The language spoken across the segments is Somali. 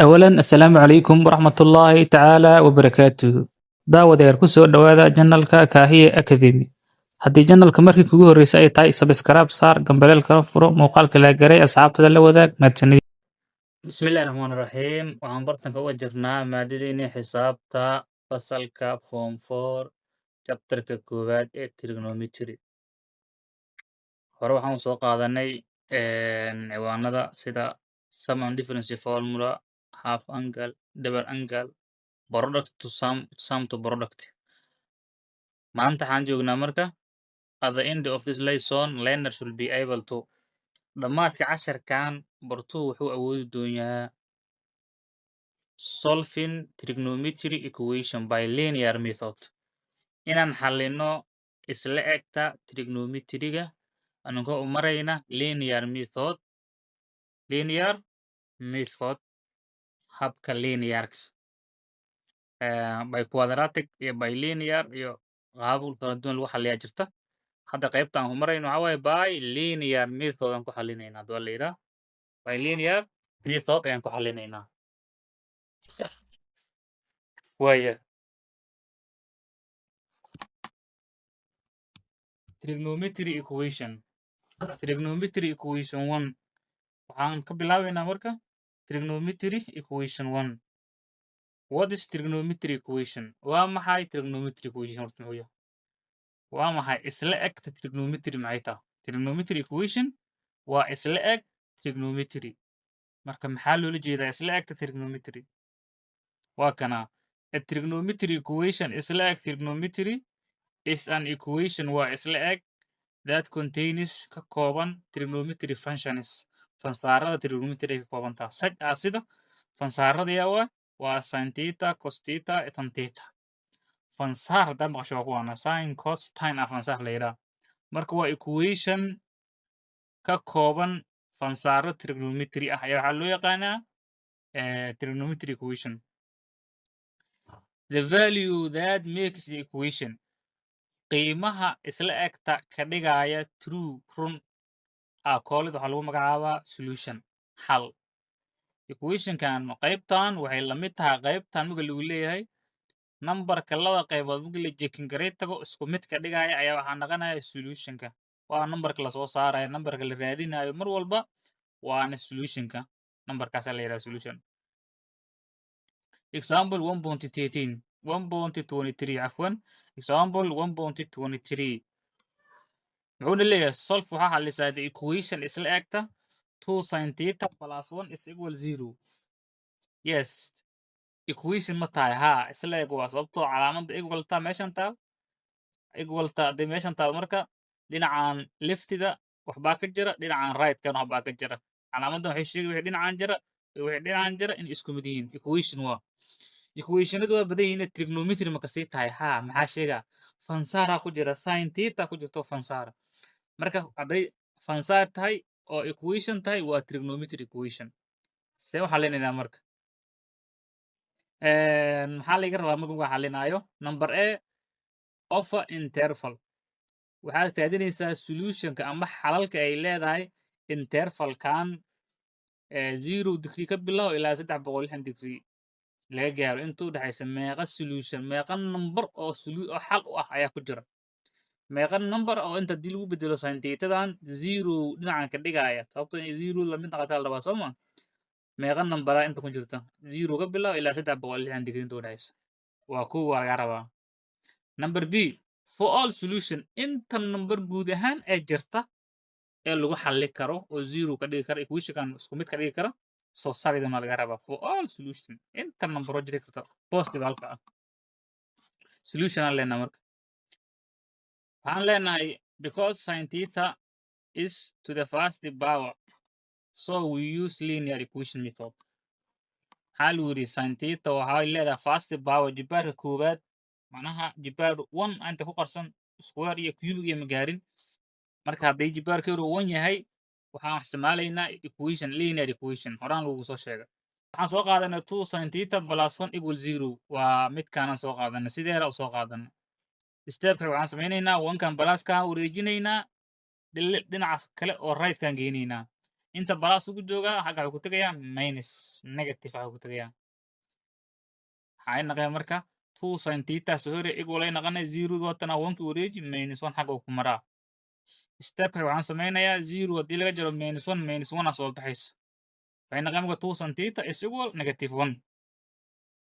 Awalan, assalaamu calaykum waraxmatullaahi tacaala wabarakaatuhu. Daawadayaal, ku soo dhowaada channelka Kaahiye Academy. Haddii channelka markii kugu horreysay ay tahay, subscribe saar, gambaleelkana furo, muuqaalka la garay asxaabtada la wadaag. Mahadsanid. Bismillahi raxmaani raxiim. Waxaan bartanka uga jirnaa maadadeeni xisaabta fasalka Form 4, chapterka koowaad ee trigonometry. Hore waxaan soo qaadanay ciwaanada sida sum and difference formula, half angle, double angle, product to sum, sum to product. Maanta waxaan joognaa marka, at the end of this lesson, learner should be able to, dhammaadka casharkan bartuhu wuxuu awoodi doonyaa, solving trigonometry equation by linear method, inaan xallino isla egta trigonometryga anagoo u marayna linear method, linear method, habka linearka, by quadratic iyo by linear iyo qaabab kala duwan lagu xaliyaa jirta. Hadda qaybta aan ku marayno waxaa waaye by linear method aan ku xalinaynaa. Hadda waa la yidhaha by linear method ayaan ku xalinaynaa. Waaya, trigonometry equation, trigonometry equation one. Waxaan ka bilaabaynaa marka trigonometry equation one. What is trigonometry equation? Waa maxay trigonometry equation horta? Muxuu yahay? Waa maxay isla egta trigonometry? Maxay tahay trigonometry equation? Waa isla eg trigonometry. Marka maxaa loola jeedaa isla egta trigonometry? Waa kana: a trigonometry equation, isla eg trigonometry, is an equation, waa isla eg, that contains, ka kooban, trigonometry functions, fansaarada trigonometry ay ka kooban tahay, such as, sida fansaarada yaa waa sin theta, cos theta, tan theta. Fansaar haddaa maqasho waa kuwaana sin, cos, tan ah fansaar la yidhaha. Marka waa equation ka kooban fansaaro trigonometry ah ayaa waxaa loo yaqaanaa trigonometry equation. The value that makes the equation, qiimaha isla egta ka dhigaya true, run ah, called, waxaa lagu magacaabaa solution, xal. Equationkan qaybtan waxay la mid tahay qaybtan marka lagu leeyahay, numberka laba qaybood marka la checking garay tago isku mid ka dhigaya ayaa waxaa noqonaya solutionka. Waa numberka lasoo saarayo, numberka la raadinayo mar walba waana solutionka. Numberkaasaa la yidhaha solution. Example 1.13, 1.23, cafwan, example 1.23 muxuuna leeyahay? Solve, waxaa xalisaa, the equation, isla egta, 2 sin theta plus 1 is equal 0. Yes, equation ma tahay? Haa, isla eg waa, sababtoo calaamadda equalta meeshan taal, equalta hadday meeshan taal, marka dhinacan leftida waxbaa ka jira, dhinacan right-kan waxbaa ka jira. Calaamaddan waxay sheegay wixii dhinacan jira iyo wixii dhinacan jira in isku mid yihiin. Equation waa, equationadu waa badan yihiin. Trigonometry ma kasii tahay? Haa. Maxaa sheegaa? Fansaaraa ku jira, sin theta ku jirto fansaara. Marka hadday fansaar tahay oo equation tahay, waa trigonometry equation. See u xalinaynaa marka? Maxaa laga rabaa marka lagu xalinaayo? Number A, offer interval. Waxaad raadinaysaa solutionka ama xalalka ay leedahay intervalkan 0 degree ka bilow ilaa 360 degree laga gaaro. Inta u dhexaysa meeqa solution, meeqa number oo oo xal u ah ayaa ku jira, meeqa number oo inta haddii lagu bedelo sin thetadan zero dhinacan ka dhigaya, sababtoo inay zero lamid noqotaa la rabaa, soo ma? Meeqa numberaa inta ku jirta zero ka bilow ilaa 360 degree inta u dhexaysa? Waa kuwa waa laga rabaa. Number B, for all solution, inta number guud ahaan ee jirta ee lagu xalli karo oo zero ka dhigi kara equationkan isku mid ka dhigi kara soo saridana laga rabaa. For all solution, inta number oo jiri karta positive halka ah. Solution aan leenahay marka, waxaan leenahay, because sin theta is to the first power, so we use linear equation method. Maxaa lagu yidhi? Sin theta waxay leedahay first power, jibaarka koowaad, macnaha jibaar one inta ku qarsan, square iyo cubic iyo magaarin. Marka hadday jibaarkeedu one yahay, waxaan isticmaalaynaa equation, linear equation horaan lagu soo sheegay. Waxaan soo qaadanay two sin theta plus one equal zero. Waa midkaanaan soo qaadanay, sideera u soo qaadanay. Stepka waxaan samaynaynaa, one-kan pluskaan wareejinaynaa, dhinaca kale oo right-kan geynaynaa. Inta plus ugu joogaa, xagga waxuu ku tegayaa minus, negative waxuu ku tegayaa. Waxaa naqaya marka two sin theta soo hore equal ay naqanay zero, waatana one-ki wareeji, minus one xagga uu ku maraa. Stepka waxaan sameynayaa, zero haddii laga jaro minus one, minus one aa soo baxaysa. Waxay naqaya marka two sin theta is equal negative one.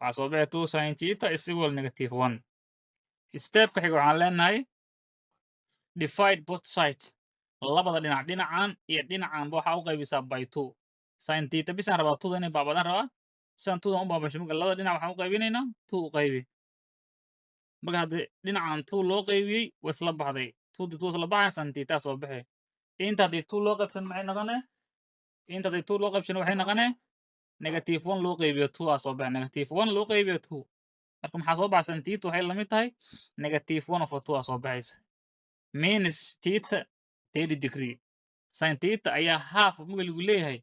Waxaa soo baxay two sin theta is equal negative one. Stepka xiga waxaan leenahay divide both side, labada dhinac, dhinacan iyo dhinacanba waxaa u qaybisaa by two. Sin theta bisaan rabaa, twoda inay baabadaan rabaa. Sidaan twodan u baabasho marka, labada dhinac waxaan u qaybinaynaa two. U qaybi marka. Haddii dhinacan two loo qaybiyey, way isla baxday. Two two isla baxaya, sin theta soo baxay. Inta haddii two loo qaybsan, maxay noqonee? Inta haddii two loo qaybsan, waxay noqonee negative one loo qaybiyo two aa soo baxay. Negative one loo qaybiyo two, marka maxaa soo baxay? Sin theta waxay lamid tahay negative one over two aa soo baxaysa, minus theta 30 degree. Sin theta ayaa half marka lagu leeyahay,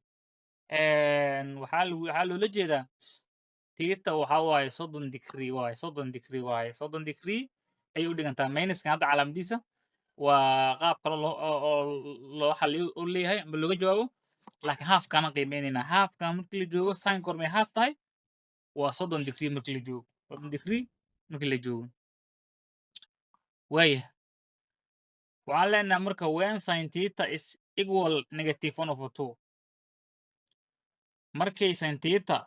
waxaa loola jeedaa theta waxaa waaye 30 degree waaye, 30 degree waaye, 30 degree ayay u dhigantaa. Minuskan hadda calaamadiisa waa qaab kale loo oo loo xaliyo u leeyahay ama looga jawaabo, laakiin halfkaana qiimeynayna. Halfkan markii la joogo, sin kormay half tahay? Waa 30 degree markii la joogo, 30 degree markii la joogo. Waaya, waxaan leenahay marka when sin theta is equal negative one over two, markay sin theta,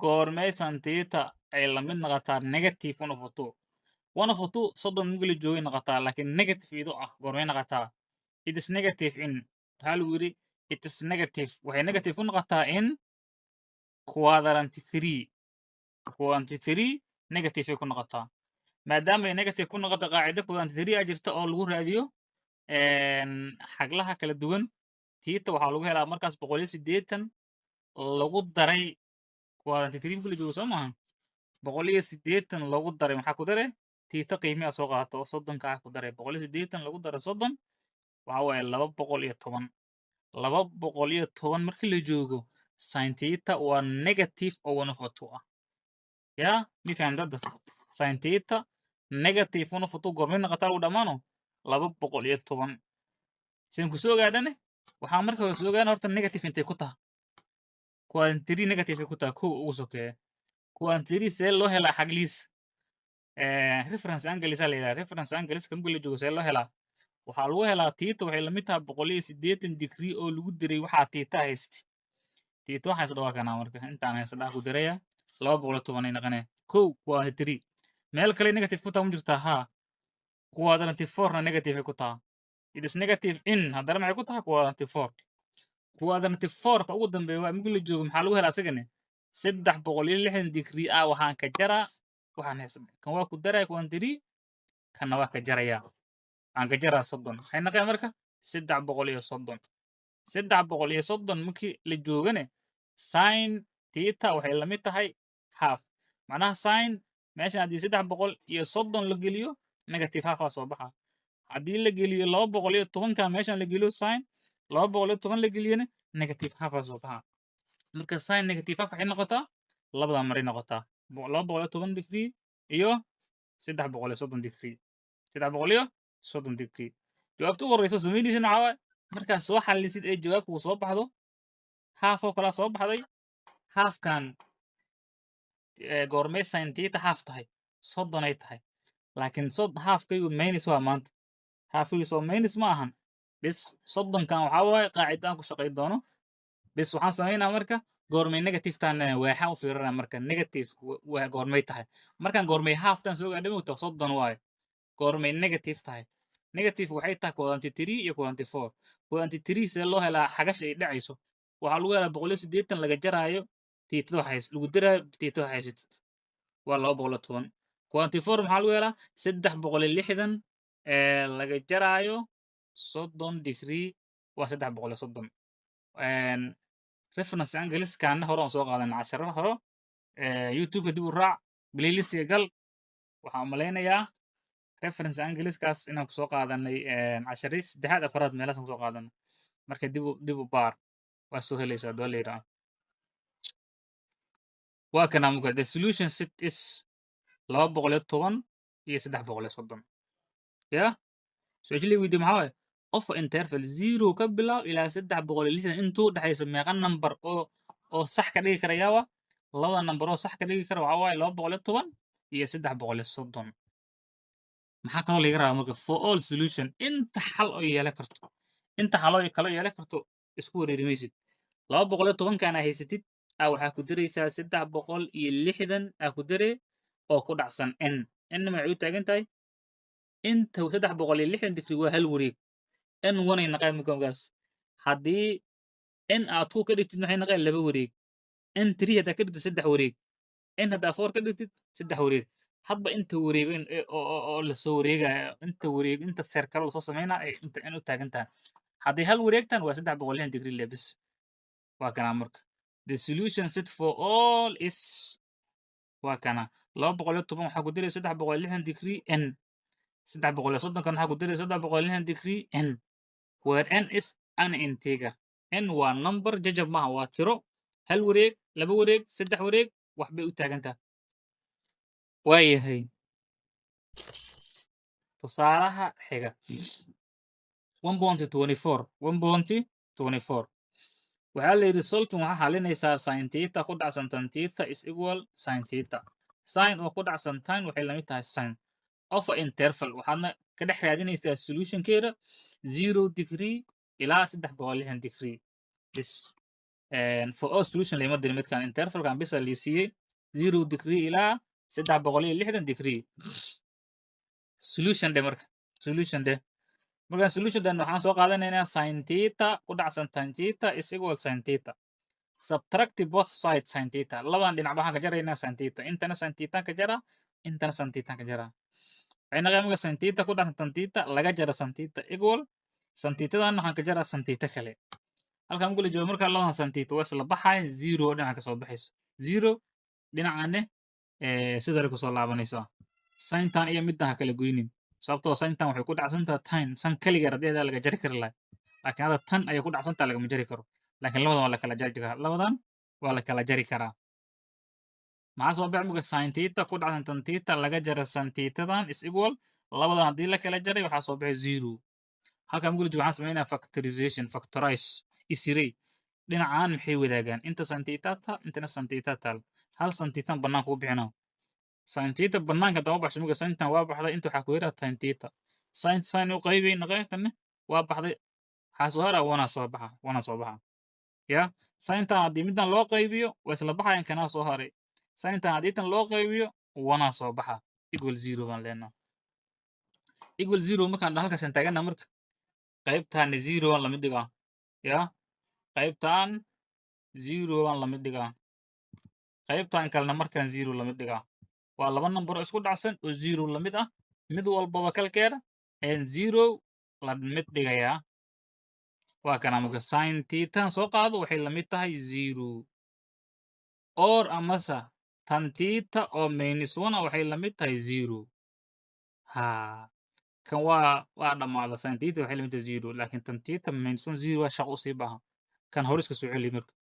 goormay sin theta ay lamid noqotaa negative one over two? One over two 30 markii la joogay noqotaa, laakiin negative ido ah goormay noqotaa? It is negative in, waxaa lagu yidhi it is negative, waxay negative ku noqotaa in quadrant three. Quadrant three negative ay ku noqotaa. Maadaama ay negative ku noqoto, qaacido quadrant three a jirta oo lagu raadiyo xaglaha kala duwan. Theta waxaa lagu helaa markaas 180 lagu daray, quadrant three marka la joogo, soo maaha? 180 lagu daray, maxaa ku daray? Theta qiimiha soo qaadato oo 30-ka ah ku daray. 180 lagu daray 30 waxa waaye 210. 210 markii la joogo, sin theta waa negative oo one over two ah. Yaa mi fahamta hadda? Sin theta negative one over two goormay noqotaa lagu dhammaano? 210. Saan ku soo ogaadane, waxaa marka hore soo ogaana horta negative intay ku taha. Quadrant three negative ay ku taha, kow ugu sokeeya. Quadrant three see loo helaa xagliis? Reference angles la yidhaha. Reference angles marka la joogo, see loo helaa? Waxaa lagu helaa theta waxay lamid tahay 180 degree oo lagu diray waxaa theta haysatid. Theta waxaa haysta waa kanaa. Marka intaan haysta dhaa ku diraya, 210 ay noqonaya. Kow, quadrant three. Meel kale negative ku taha ma jirtaa? Haa, quadrant four-na negative ay ku taha. It is negative in, haddana maxay ku tahay? Quadrant four. Quadrant four-ka ugu dambeeya waa markii la joogo. Maxaa lagu helaa asigane? 360 degree ah waxaan ka jaraa waxaan haysta. Kan waa ku daraya quadrant three, kanna waa ka jaraya. Waxaan ka jaraa 30, waxay noqon marka 330. 330 markii la joogane, sin theta waxay lamid tahay half. Macnaha sin meeshan haddii 330 la geliyo, negative half aa soo baxa. Haddii la geliyo 210-ka meeshan la geliyo, sin 210 la geliyona, negative half aa soo baxa. Marka sin negative half waxay noqotaa labadan maray noqotaa, 210 degree iyo 330 degree. 330 degree jawaabta ugu horeysa samaynaysa waxaa waaye markaad soo xallisid ee jawaabta uu soo baxdo, half oo kalaa soo baxday. Halfkan goormay sin theta half tahay? 30 ay tahay, laakiin halfkaygu minus waa maanta. Halfkaygu soo minus ma ahan. Bis, 30-kan waxaa waaye qaacida aan ku shaqayn doono. Bis, waxaan samaynaa marka goormay negative taan waaxaan u fiirinaa. Marka negative waa goormay tahay? Markaan goormay halftan soo gaadhay mogta, 30 waaye. Goormay negative tahay? Negative waxay tahay quadrant three iyo quadrant four. Quadrant three see loo helaa xagasha ay dhacayso? Waxaa lagu helaa 180 laga jaraayo thetada waxa hays, lagu daraayo thetada waxa haysatid, waa 210. Quadrant four maxaa lagu helaa? 360 ee laga jaraayo 30 degree waa 330. Reference angles kaana hore aan soo qaadanay casharada hore. YouTube-ka dib u raac, playlistiga gal. Waxaan umalaynayaa reference angleskaas inaan kusoo qaadanay casharii saddexaad, afaraad, meelahaas kusoo qaadanay. Marka dib u baar, waa soo helaysaa doo la yidhaha. Waa kana marka the solution set is 210 iyo 330. Ya su-aasha la weydiye maxaa waaye? Offer interval 0 ka bilaab ilaa 360 intuu dhexaysa, meeqa number oo sax ka dhigi kara? Yaawa labada number oo sax ka dhigi kara waxaa waaye 210 iyo 330. Maxaa kaloo laga rabaa marka? For all solution, inta xal oo yeelan karto, inta xal oo kala yeelan karto, isku wareeri maysid. 210-kana haysatid aa waxaa ku diraysaa 360 aa ku diree oo ku dhacsan n. N maxay u taagan tahay? Inta 360 degree waa hal wareeg. N one ay naqeen markaas. Haddii n aad 2 ka dhigtid, maxay naqeen? Laba wareeg. N 3 haddaa ka dhigtid, saddex wareeg. N haddaa 4 ka dhigtid, saddex wareeg. Hadba inta wareego in oo lasoo wareegayo, inta wareeg, inta circle lasoo sameynaa ay inta n u taagan tahay. Haddii hal wareegtan waa 360 degree lebis. Waa kanaa marka the solution set for all is, waa kana: 210 waxaa ku diray 360 degree n, 330-kan waxaa ku diray 360 degree n, where n is an integer. N waa number, jajab maaha, waa tiro. Hal wareeg, laba wareeg, saddex wareeg, waxbay u taagan tahay. Waayahay, tusaalaha xiga 1.24, 1.24 waxaa la yidhi: solving, waxaa xalinaysaa sin theta ku dhacsan tan theta is equal sin theta. Sin oo ku dhacsan tan waxay lamid tahay sin. Offer interval, waxaadna ka dhex raadinaysaa solutionkeeda 0 degree ilaa 360 degree bis. For all solution lama dirin midkan, intervalkan bisa lii siiyey, 0 degree ilaa 360 degree. Solution dhe marka, solution dhe. Markaan solution dhan waxaan soo qaadanaynaa sin theta ku dhacsan tan theta is equal sin theta. Subtract both sides sin theta. Labadan dhinac waxaan ka jaraynaa sin theta. Intana sin theta ka jara, intana sin theta ka jara. Waxay naqon marka sin theta ku dhacsan tan theta laga jara sin theta equal sin thetadan waxaan ka jaraa sin theta kale. Halkan marka la joogo marka labadan sin theta waa isla baxayan, zero dhinaca kasoo baxayso, zero dhinacane sidare kusoo laabanaysaa. Sintan iyo middan ha kala goynin, sababtoo sintan waxay ku dhacsantaha tan. Sin kaligeed haddii laga jari kari lahay, laakiin hadda tan ayay ku dhacsantaha, lagama jari karo. Laakiin labadan waa la kala jari karaa, labadan waa la kala jari karaa. Maxaa soo baxay marka? Sin theta ku dhacsan tan theta laga jara sin thetadan is equal, labadan haddii la kala jaray waxaa soo baxay zero. Halkan marka la joogo waxaan sameynaa factorization, factorize isirey. Dhinacaan maxay wadaagaan? Inta sin theta ta, intana sin theta taal. Hal sin theta banaanka u bixinaa. Sin theta banaanka dama baxsho marka sintan waa baxday. Inta waxaa ku yaraa tan theta. Sin sin u qaybay naqay, tanne waa baxday. Waxaa soo haraa wana soo baxa, wana soo baxa ya. Sintan haddii middan loo qaybiyo waa isla baxayan, kanaa soo haray. Sintan haddii tan loo qaybiyo, wana soo baxa. Equal zero baan leenaha. Equal zero markaan halkaasaan taagana marka qaybtaani zero aan lamid dhigaa ya, qaybtan zero aan lamid dhigaa, qaybtan kalena markaan zero lamid dhigaa. Waa laba number oo isku dhacsan oo zero lamid ah. Mid walbaba kalkeeda ayaan zero la mid dhigayaa. Waa kana marka sin theta soo qaado waxay lamid tahay zero, or amase tan theta oo minus one waxay lamid tahay zero. Ha, kan waa dhammaada. Sin theta waxay lamid tahay zero, laakiin tan theta minus one zero waa shaqo usii baahan. Kan hore iska soo celi marka.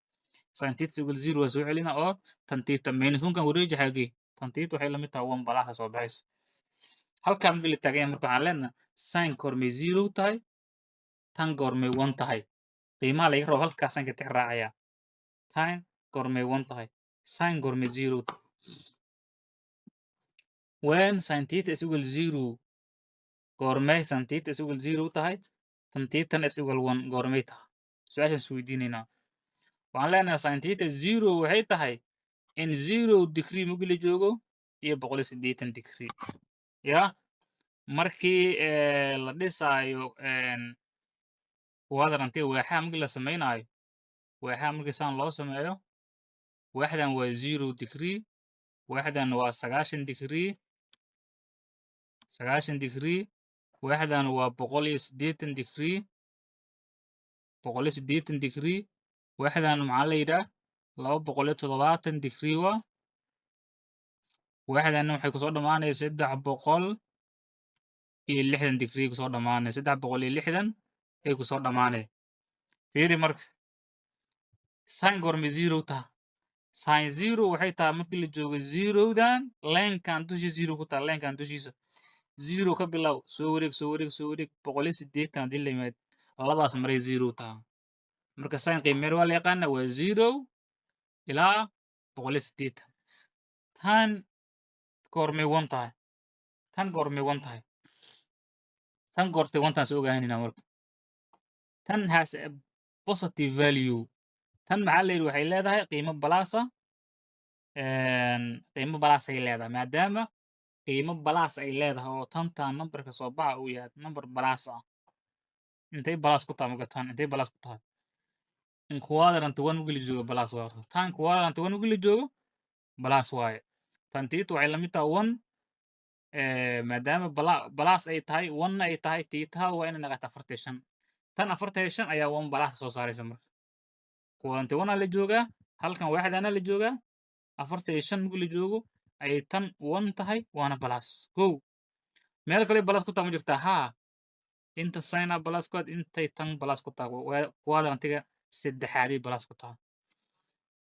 Sin theta equal zero waa soo celina, oo tan theta minus one kan wareeji xagee. Tan theta waxay lamid tahay one balaha soo baxayso. Halkaan markii la taagan yahay marka waxaan leenahay: sin goormay zero tahay, tan goormay one tahay? Qiimaha laga rabo halkaasaan ka tix raacayaa. Tan goormay one tahay, sin goormay zero tahay? When sin theta is equal zero, goormay sin theta is equal zero tahay, tan theta is equal one goormay tahay? Su-aashaan is weydiinaynaa. Waxaan leenahay sin theta zero waxay tahay in 0 degree markii la joogo iyo 180 degree ya. Markii la dhisaayo quadrantiga, waaxaha markii la sameynaayo, waaxaha markii saan loo sameeyo, waaxdan waa 0 degree, waaxdan waa 90 degree, 90 degree, waaxdan waa 180 degree, 180 degree, waaxdan maxaa la yidhaah, 270 degree waa, waaxdanna waxay kusoo dhamaanaya 360 degree kusoo dhamaanaya, 360 ay kusoo dhamaanaya. Fiiri marka, sin goormay zero taha? Sin zero waxay tahay markii la joogo zerodan, linekan dushiisa zero ku taha, linekan dushiisa. Zero ka bilow, soo wareeg, soo wareeg, soo wareeg, 180 haddii la yimaad, labaas maray zero taha. Marka sin qiimeer waa la yaqaana, waa 0 ilaa 180. Tan goormay one tahay? Tan goormay one tahay? Tan goortay one tahan soo ogaanayna. Marka tan has a positive value. Tan maxaa la yidhi? Waxay leedahay qiimo plus ah, qiimo plus ay leedahay. Maadaama qiimo plus ay leedahay oo tantan numberka soo baxa uu yahay number plus ah, intay plus ku tahay? Marka tan intay plus ku tahay? In quadrant one markii la joogo plus waa. Tan quadrant one markii la joogo plus waaye. Tan theta waxay lamid tahay one. Maadaama plus ay tahay, one ay tahay, thetaha waa inay noqotaa 45. Tan 45 ayaa one plus soo saaraysa. Marka quadrant one aa la joogaa, halkan waaxdaana la joogaa. 45 markii la joogo ayay tan one tahay, waana plus. Kow, meel kale plus ku taha ma jirtaa? Haa, inta sina plus ku intay tan plus ku tahay quadrantiga saddexaaday plus ku tahay.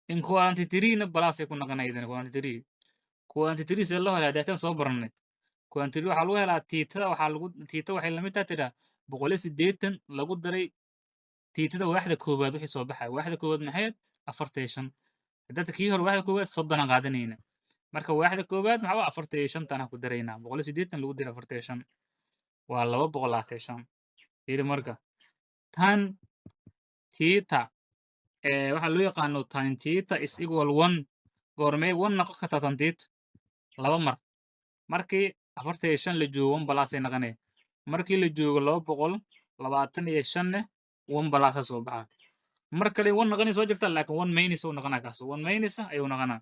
In quadrant three-na plus ay ku noqonaydan. Quadrant three, quadrant three see loo helaa? Deetan soo baranay. Quadrant three waxaa lagu helaa thetada, waxaa lagu theta waxay lamid tahay tiraa 180 lagu daray thetada waaxda koowaad. Wixii soo baxaya waaxda koowaad maxay? 45. Hadda kii hore waaxda koowaad 30 aan qaadanayna. Marka waaxda koowaad maxaa waa? 45 tana ku daraynaa. 180 lagu daray 45 waa 225. Fiiri, marka tan theta waxaa loo yaqaano tan theta is equal one. Goormee one noqon kartaa tan theta? Laba mar. Markii 45 la joogo one plus ay noqonaya, markii la joogo 225-ne one plusa soo baxa. Mar kale one noqonay soo jirta, laakiin one minus uu noqonaa kaas, one minus ah ayuu noqonaa.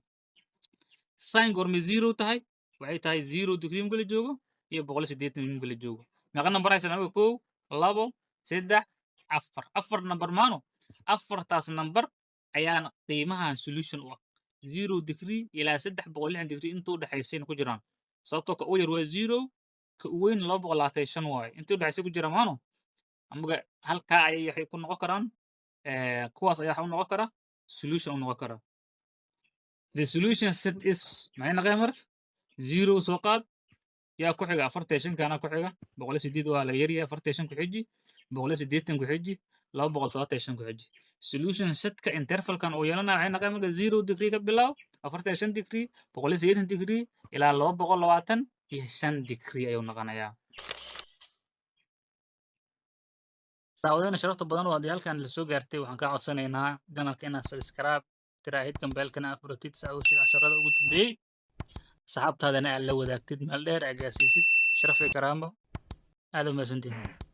Sin goormay zero tahay? Waxay tahay 0 degree marka la joogo iyo 180 marka la joogo. Meeqa number haysan aniga? Kow, labo, saddex, afar. Afar number maano? Afartaas number ayaan qiimahan solution u ah, 0 degree ilaa 360 degree inta u dhexaysayna ku jiraan, sababtoo ka u yar waa zero, ka u weyn 225 waaye. Inta u dhexaysay ku jira maano? Amaga halkaa ayay waxay ku noqon karaan, kuwaas ayaa waxa u noqon kara solution u noqon kara. The solution set is maxay noqon marka? Zero soo qaad, yaa ku xiga? 45 kana ku xiga. 108 waa la yaryahay. 45 ku xiji, 180 ku xiji, 275 ku xiji. Solution setka intervalkan uu yeelanaya waxay noqon marka 0 degree ka bilow, 45 degree, 180 degree ilaa 225 degree ayuu noqonayaa. Daawadana sharafta badan oo haddii halkan lasoo gaartay, waxaan kaa codsanaynaa channelka inaad subscribe tiraahid, gambaleelkana aad furatid si aad u heshid casharada ugu dambeeyey, asxaabtaadana aad la wadaagtid, meel dheer aad gaarsiisid. Sharaf iyo karaamo, aad u mahadsantihin.